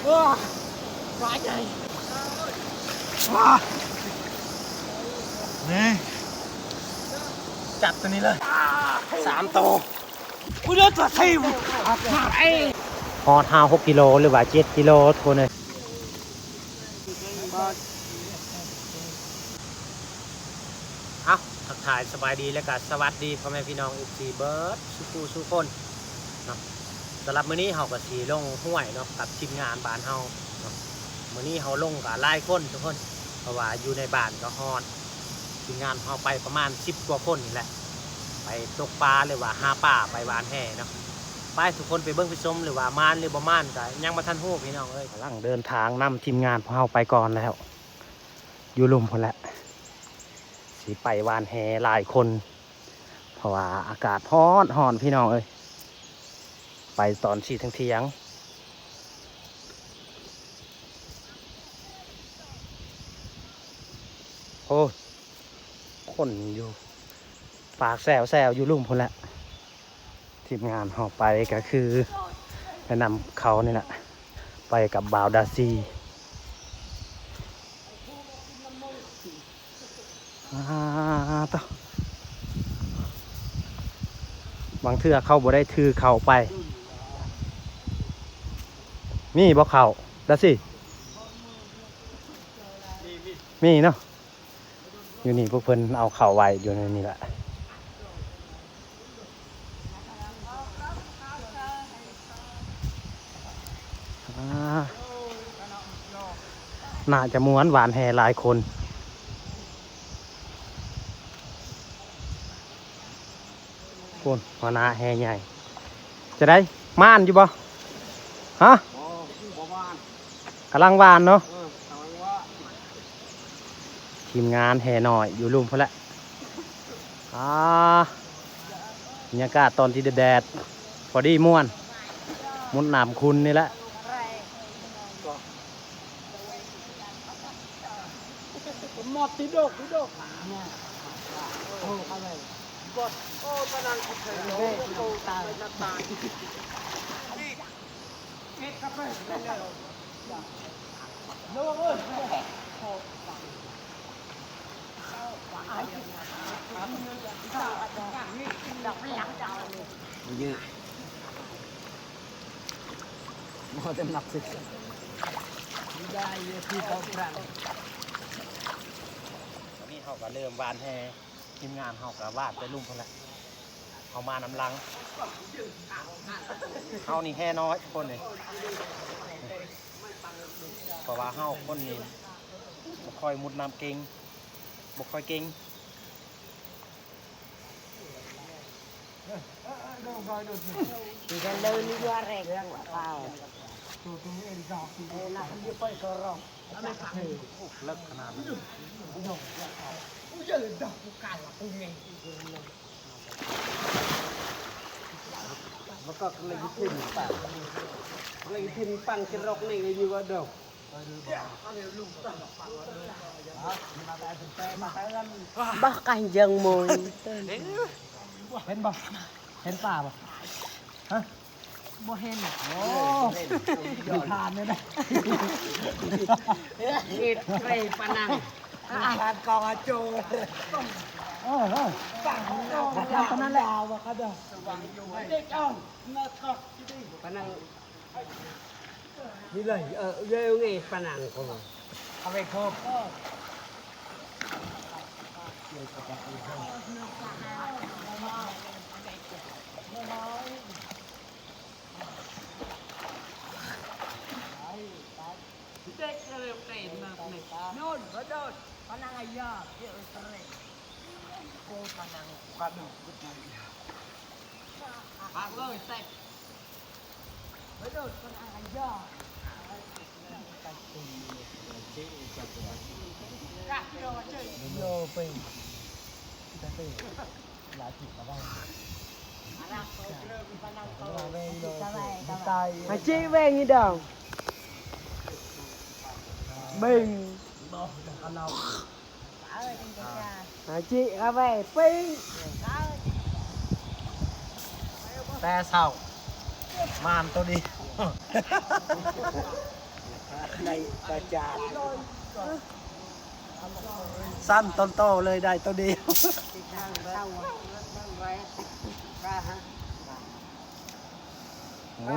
ປາໃຫຍ່ ວ້າ ນີ້ ຈັບຕົວນີ້ເລີຍ ສາມໂຕ. ກູເດີນຕົວໃສ່ ຮອດຫ້າຫົກກິໂລ ຫຼືວ່າເຈັດກິໂລ ທຸກຄົນເອີຍ. ເອົ້າ ທັກທາຍສະບາຍດີ ແລະກະສະຫວັດດີພໍ່ແມ່ພີ່ນ້ອງ ເອັຟຊີ ເບິດສູ່ຜູ້ສູ່ຄົນເນາະ. ສຳລັບມື້ນີ້ເຮົາກະຊິລົງຫ້ວຍເນາະ ກັບທີມງານບ້ານເຮົາເນາະ. ມື້ນີ້ເຮົາລົງກະຫຼາຍຄົນທຸກຄົນ ເພາະວ່າຢູ່ໃນບ້ານກະຮອດ ທີມງານເຮົາໄປປະມານສິບກວ່າຄົນນີ້ແຫຼະ ໄປຕົກປາ ຫຼືວ່າຫາປາ ໄປຫວ່ານແຫເນາະ. ໄປ ທຸກຄົນໄປເບິ່ງໄປຊົມ ຫຼືວ່າມານ ຫຼືບໍ່ມານ ກະຍັງບໍ່ທັນຮູ້ພີ່ນ້ອງເອີຍ. ກຳລັງເດີນທາງນຳທີມງານພວກເຮົາໄປກ່ອນແລ້ວ ຢູ່ລຸ່ມພຸ້ນແຫຼະ ຊິໄປຫວ່ານແຫຫຼາຍຄົນ ເພາະວ່າອາກາດຮ້ອນໆ ພີ່ນ້ອງເອີຍ. ໄປຕອນສີ່ທຽງໆ ໂອ້ ຄົນຢູ່ປາກແຊວໆ ຢູ່ລຸ່ມພຸ້ນແຫຼະ. ທີມງານເຮົາໄປກະຄືແນະນຳເຂົານີ້ແຫຼະ ໄປກັບບ່າວດາຊີ. ອ່າ ໂຕ ບາງເທື່ອເຂົາບໍ່ໄດ້ຖືເຂົ້າໄປ ມີບໍ່ເຂົ້າ ດາຊີ? ມີເນາະ. ຢູ່ນີ້ພວກເພິ່ນເອົາເຂົ້າໄວ້ຢູ່ໃນນີ້ແຫຼະ. ອ່າ ໜ້າຈະມ່ວນ ຫວ່ານແຫຫຼາຍຄົນ. ພຸ້ນ ຫົວໜ້າແຫໃຫຍ່ ຈະໄດ້ ມານຢູ່ບໍ່? ຮະ? ບໍ່ ບໍ່ມານ ກຳລັງຫວ່ານເນາະ. ເອີ ກຳລັງຫວ່ານ. ທີມງານແຫນ້ອຍຢູ່ລຸ່ມພຸ້ນແຫຼະ. ອ່າ ບັນຍາກາດຕອນທີ່ແດດໆ ພໍດີມ່ວນ ມຸດນ້ຳຂຸ່ນນີ້ແຫຼະ. ມອດຕິໂດກຕິໂດກ ໂອ້ ປານັງ ຕອນນີ້ເຮົາກະເລີ່ມຫວ່ານແຫ ທີມງານເຮົາກະຫວ່ານໄປລຸ່ມພຸ້ນແຫຼະ. ເຮົາມານຳຫຼັງ ເຮົານີ້ແຫນ້ອຍທຸກຄົນເອີຍ ເພາະວ່າເຮົາຄົນນີ້ບໍ່ຄ່ອຍມຸດນ້ຳເກັ່ງ ບໍ່ຄ່ອຍເກັ່ງ. Bah kanjeng môi. ເຫັນບໍ່? ເຫັນປາບໍ່? ຮະ? ບໍ່ເຫັນ. ໂອ້ ຜ່ານເລີຍນະ. ເຮັດເກຣປານັງ ຜ່ານກອງອາໂຈ. ເອີ ເອີ ປານັງ ປານັງ. ນີ້ເລີຍ ເອີ ເລີຍໄງປານັງກໍວ່າ ເອົາໄວ້ຄອບ. Haji weng idong. Beng. Haji awe ping. ແຕ່ເຊົ້າ ມານໂຕນີ້. ໄດ້ປາຈານ ສັ້ນຕົ້ນໂຕເລີຍ ໄດ້ໂຕດຽວ. ໂອ້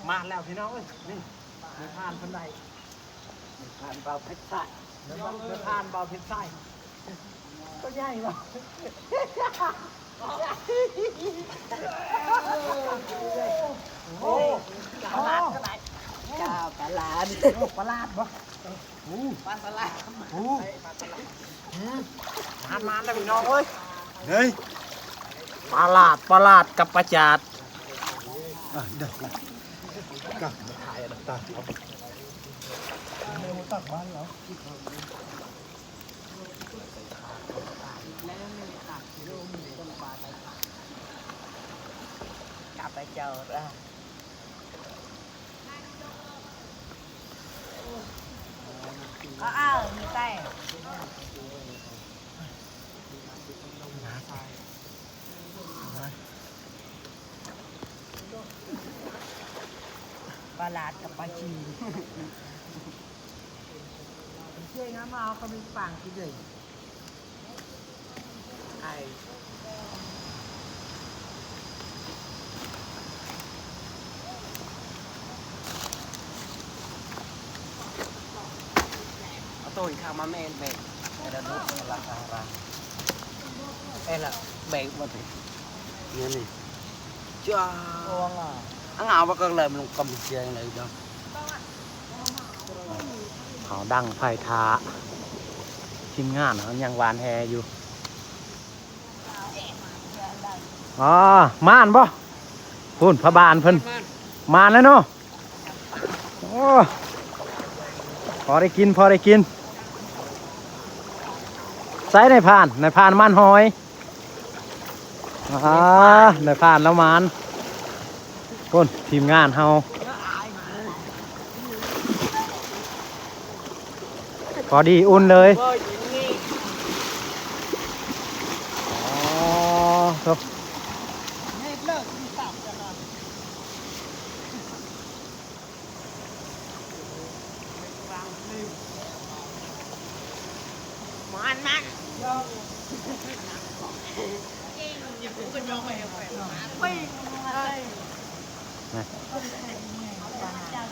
ມາແລ້ວພີ່ນ້ອງເອີຍ ນີ້ ນາຍພານເພິ່ນໄດ້ ນາຍພານບ່າວເພັດຊາຍ ນາຍພານບ່າວເພັດຊາຍ ໂຕໃຫຍ່ບໍ່? ໂອ້ ປາຫຼາດກໍໄດ້ ປາຫຼາດ ໂອ້ ປາຫຼາດບໍ່? ໂອ້ ປາສະຫຼາມ ໂອ້ ປາສະຫຼາມ ມານໆ ແລ້ວພີ່ນ້ອງເອີຍ ເຮີ້ຍ ປາຫຼາດ ປາຫຼາດກັບປາຈາດ ອ່ະ ເດີ ກັບມາຖ່າຍອັນນັ້ນຕາ ເອົາ ຕັກບ້ານເຮົາ ກັບໄປເຈົ້າລະ. ອ້າວ ມີໄສ້ ປາຫຼາດກັບປາຈີນ ເຊື່ອງາມເອົາກໍມີປາງທີ່ເດີ. ໄອ ເອົາໂຕອີກຂ້າງມາແມ່ນແບກ ແລ້ວລຸກລາຄາລາ ແລ້ວແບກໝົດ ນີ້ ນີ້ ຈ້າ ໂອ້ ອາງາ ອາງາວ່າກໍເລີຍມັນກຳເຊຍງເລີຍເນາະ. ເອົາດັງໄຟຖ້າ ທີມງານເຮົາຍັງຫວ່ານແຫຢູ່. ອໍ ມານບໍ່? ພຸ້ນ ພະບານເພິ່ນ ມານແລ້ວເນາະ. ໂອ້ ພໍໄດ້ກິນ ພໍໄດ້ກິນ. ໃສນາຍພານ? ນາຍພານມານຫອຍ. ອ່າ ນາຍພານລາວມານ ພຸ້ນ ທີມງານເຮົາ ພໍດີອຸ່ນເລີຍ. ອໍ ໂທ້.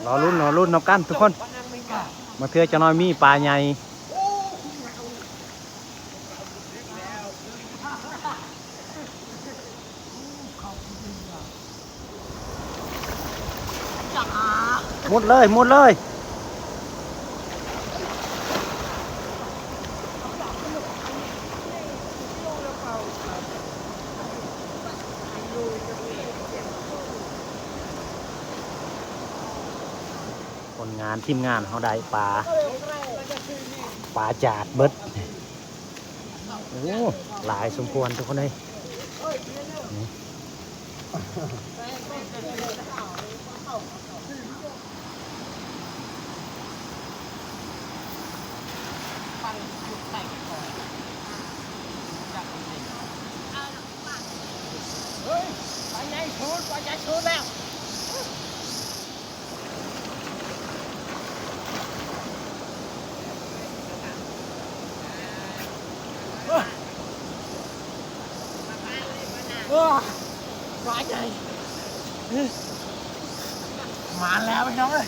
ລໍລຸ້ນ ລໍລຸ້ນນຳກັນທຸກຄົນ ບາງເທື່ອຈັກໜ້ອຍມີປາໃຫຍ່. ມຸດເລີຍ ມຸດເລີຍ. ຜົນງານທີມງານເຮົາໄດ້ປາ ປາຈາດເບິດ. ໂອ້ ຫຼາຍສົມຄວນທຸກຄົນເອີຍ. ເຮີ້ຍ ປາໃຫຍ່ສຸດ ປາໃຫຍ່ສຸດແລ້ວ. ໂອ້ ປາໃຫຍ່ ມາແລ້ວພີ່ນ້ອງເອີຍ.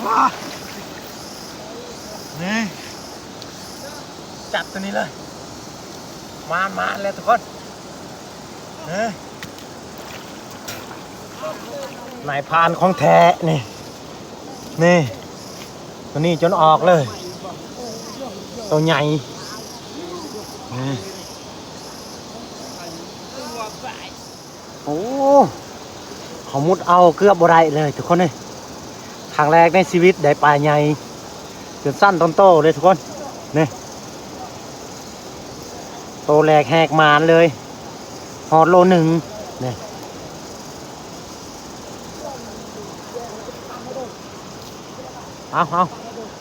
ວ້າ ນີ້ ຈັບຕົວນີ້ເລີຍ. ມາ ມາແລ້ວທຸກຄົນ. ນາຍພານຂອງແທ້ນີ້ ນີ້ ຕົວນີ້ຈົນອອກເລີຍ ໂຕໃຫຍ່. ໂອ້ ເຂົາມຸດເອົາເກືອບບໍ່ໄດ້ເລີຍທຸກຄົນເອີຍ. ຄັ້ງແລກໃນຊີວິດໄດ້ປາໃຫຍ່ ຈົນສັ້ນຕົ້ນໂຕເລີຍທຸກຄົນ. ນີ້ ໂຕແລກແຫກມານເລີຍ ຮອດໂລໜຶ່ງ. ນີ້ ເອົາ ເອົາ.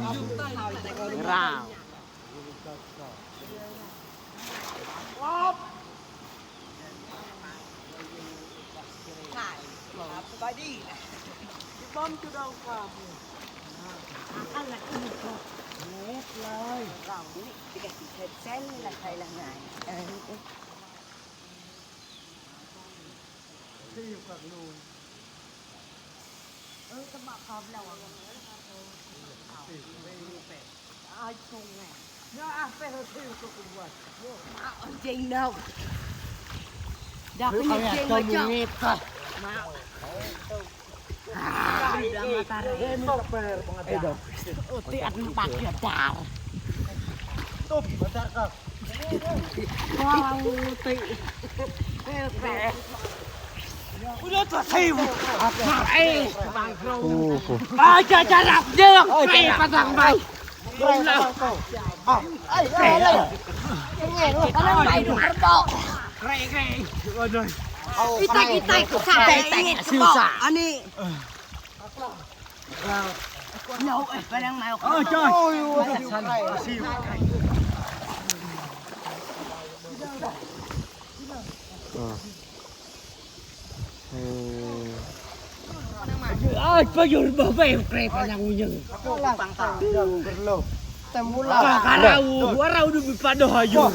ລາວ. ລາວ. ລາວ. Bom tu dong ka. Akan lah ini ko. Naik lai. Kau ni dikasih sen lah kai lah ngai. Siu ka nu. Ơ, tao bảo con lòng. Ai không nè. Nó ăn phải hơi siu ka ku buat. Mau anjing dong. Dah punya anjing macam. Mau. Ah, udah mata. Uti an pak ya dar. Tuh, pacar kau. Wow, uti. Udah tuh, siu. Eh, bangkrut. Aja jarak, jarak. Eh, pasang baik. Itai, itai, ku sampai ingin kebok. Ani. No, eh, padang mau. Oh, John. Ai, payur ba, ba, kre, padang unyeng. Temula. Karau, warau du pada hayu.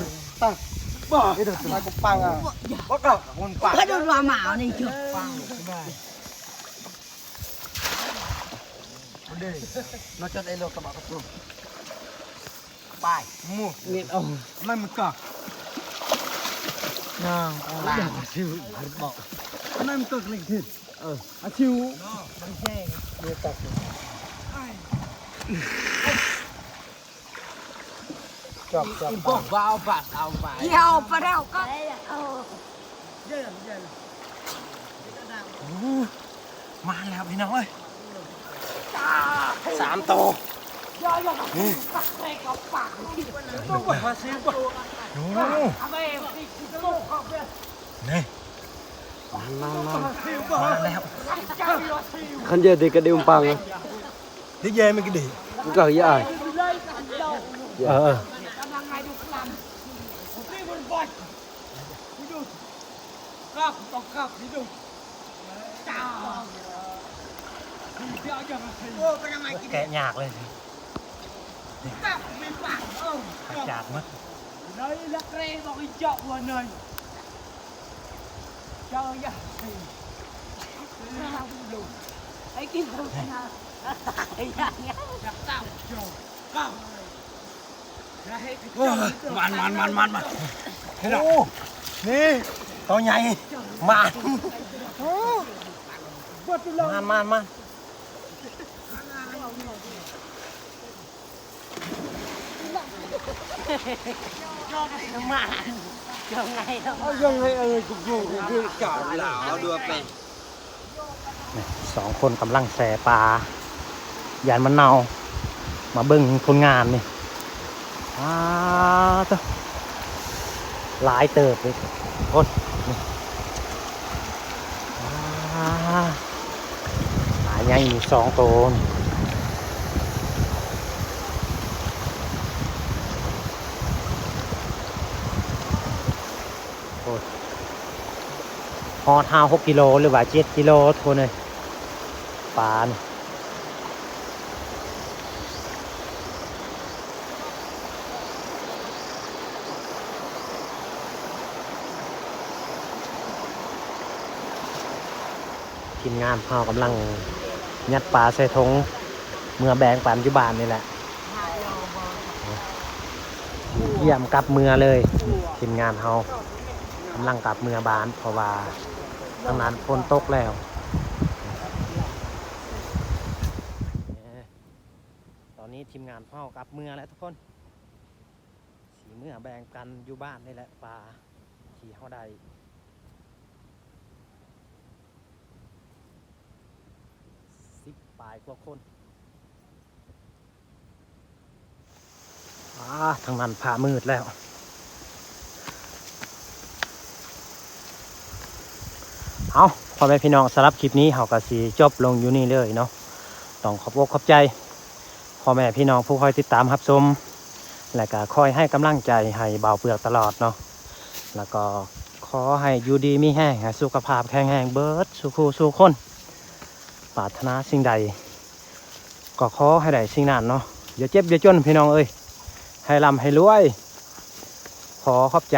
Bah, itu tu aku pang. Baka, pun pang. Aduh, dua mau ni, John. Nocot elok ka bak ketu. Pai, mu. Nit, oh. Mai mekah. Nah, lah, siu, gerbok. Mai mekah klik dit. Eh, asiu. Ni tak. Cok, cok. Bau bas, au bai. Yo, padahal kan. ມາແລ້ວພີ່ນ້ອງເອີຍ ສາມໂຕ ໂອ້ ນີ້ ມາ ມາ ມາ ມາແລ້ວ ຄັນເຢັດກະດິ້ວປັງ ດິແຍມັນກະດິ ມັນກະຢາຍ ເອີ ເອີ. Ô, cái năm nay ແກະຍາກເລີຍ ກະຈາດໝົດ ມັນ ມັນ ມັນ ມັນ ມັນ ໂອ້ ນີ້ ໂຕໃຫຍ່ ມາ ມາ ມາ ມາ ມາ ເອົາຍັງໄງເອີຍ ກູ ກູ ກູ ການລາວ ເອົາດ້ວຍໄປ. ນີ້ ສອງຄົນກຳລັງແຊ່ປາ ຢ້ານມັນເນົ່າ ມາເບິ່ງຜົນງານນີ້ ປາໂທ້ ຫຼາຍເຕີບເລີຍ ໂອ້ຍ ນີ້ ປາ ປາໃຫຍ່ຢູ່ສອງໂຕນີ້ ໂອ້ຍ. ຮອດຫ້າຫົກກິໂລ ຫຼືວ່າເຈັດກິໂລ ທຸກຄົນເອີຍ ປານີ້ ທີມງານເຮົາກຳລັງຍັດປາໃສ່ຖົງ ເມືອແບ່ງປັນຢູ່ບ້ານນີ້ແຫຼະ. ຢ້ຽມກັບເມືອເລີຍ ທີມງານເຮົາກຳລັງກັບເມືອບ້ານ ເພາະວ່າທາງນັ້ນຝົນຕົກແລ້ວ. ຕອນນີ້ທີມງານເຮົາກັບເມືອແລ້ວທຸກຄົນ ຊິເມືອແບ່ງກັນຢູ່ບ້ານນີ້ແຫຼະ ປາທີ່ເຮົາໄດ້ ສິບປາຍກວ່າຄົນ. ອາ ທາງນັ້ນຟ້າມືດແລ້ວ. ເອົາ ພໍ່ແມ່ພີ່ນ້ອງ ສຳລັບຄລິບນີ້ເຮົາກະຊິຈົບລົງຢູ່ນີ້ເລີຍເນາະ. ຕ້ອງຂອບອົກຂອບໃຈພໍ່ແມ່ພີ່ນ້ອງຜູ້ຄອຍຕິດຕາມຮັບຊົມ ແລະກະຄອຍໃຫ້ກຳລັງໃຈໃຫ້ບ່າວເປືອກຕະຫຼອດເນາະ. ແລ້ວກໍຂໍໃຫ້ຢູ່ດີມີແຮງ ໃຫ້ສຸຂະພາບແຂງແຮງເບິດສູ່ຄູ່ສູ່ຄົນ. ປາດຖະໜາສິ່ງໃດ ກໍຂໍໃຫ້ໄດ້ສິ່ງນັ້ນເນາະ. ຢ່າເຈັບຢ່າຈົນພີ່ນ້ອງເອີຍ, ໃຫ້ລ່ຳໃຫ້ລວຍ. ຂໍຂອບໃຈ.